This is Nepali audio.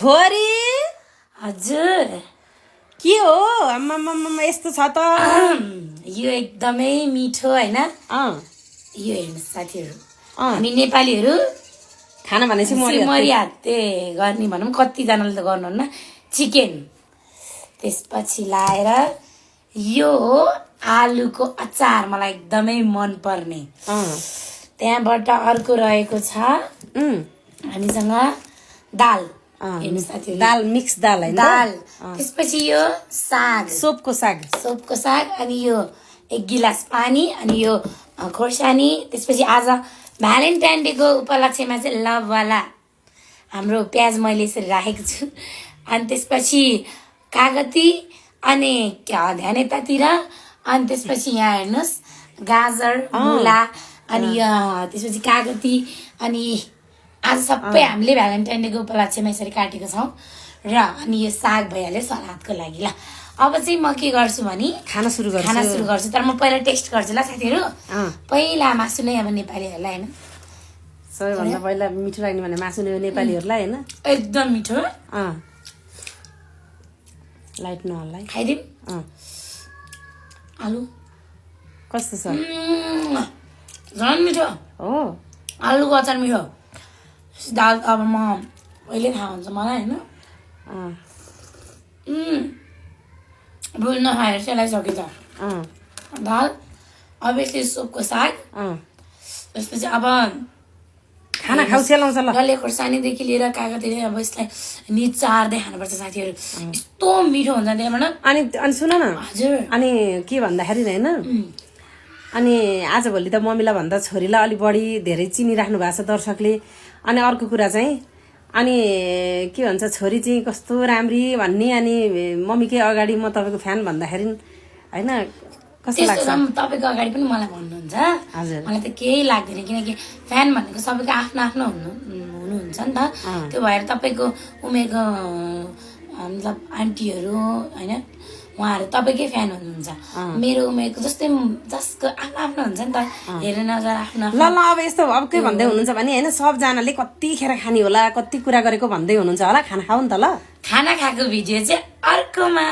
छोरी हजुर के हो आम्मामामा यस्तो छ त यो एकदमै मिठो हैन यो हेर्नुस् साथीहरु हामी नेपालीहरु खाना भनेपछि मरिहाते गर्ने भनौं कति जनाले त गर्नुहुन्न चिकन त्यसपछि लाएर यो हो आलुको अचार मलाई एकदमै मन पर्ने त्यहाँबाट अर्को रहेको छ हामीसँग दाल हेर्नुस् साथीहरु दाल मिक्स दाल हैन दाल त्यसपछि यो साग सोपको साग अनि यो एक गिलास पानी अनि यो खोर्सानी त्यसपछि आज भ्यालेन्टाइन डे को उपलक्ष्यमा चाहिँ लभ वाला हाम्रो प्याज मैले यसरी राखेको छु अनि त्यसपछि कागती अनि ध्यान यतातिर अनि त्यसपछि यहाँ हेर्नुस् गाजर मुला अनि त्यसपछि कागती अनि आज सबै हामीले भ्यालेन्टाइन डे को उपलक्ष्यमा यसरी काटेको छौं र अनि यो साग भइहाल्यो सलादको लागि ल अब चाहिँ म के गर्छु भने खाना सुरु गर्छु तर म पहिला टेस्ट गर्छु ल साथीहरु पहिला मासु नै अब नेपालीहरुलाई हैन सबैभन्दा पहिला मिठो लाग्ने भने मासु नै नेपालीहरुलाई हैन एकदम मिठो लाइट नहल्लाई खाइदिम आलु कस्तो छ झन् मिठो हो आलुको अचार मिठो दाल त अब म अहिले थाहा हुन्छ मलाई हैन भुल्न खाएर चाहिँ सके त दाल अब यसले सुपको साग त्यसपछि अब खाना खाउ सेलाउँछ ल डल्ले खोर्सानीदेखि लिएर कागतीले अब यसलाई निचार्दै खानुपर्छ साथीहरु यस्तो मिठो हुन्छ त्यहाँबाट अनि सुन न हजुर अनि के भन्दाखेरि हैन अनि आजभोलि त मम्मीलाई भन्दा छोरीलाई अलि बढी धेरै चिनी राख्नु भएको छ दर्शकले अनि अर्को कुरा चाहिँ अनि के भन्छ छोरी चाहिँ कस्तो राम्री भन्ने अनि मम्मीकै अगाडि म तपाईको फ्यान भन्दाखेरि हैन कस्तो लाग्छ तपाईको अगाडि पनि मलाई भन्नुहुन्छ हजुर मलाई त केही लाग्दैन किनकि फ्यान भनेको सबैको आफ्नो आफ्नो हुनुहुन्छ नि त त्यो भएर तपाईको उमेरको मतलब आन्टीहरु हैन उहाँहरु तपाईकै फ्यान हुनुहुन्छ मेरो उमेरको जस्तै जसको आफ्नो आफ्नो हुन्छ नि त हेर्न नजर आफ्नो ल अब यस्तो अब के भन्दै हुनुहुन्छ भने हैन सबजनाले कतिखेर खानी होला कति कुरा गरेको भन्दै हुनुहुन्छ होला खाना खाऊ नि त ल खाना खाएको भिडियो चाहिँ अर्कोमा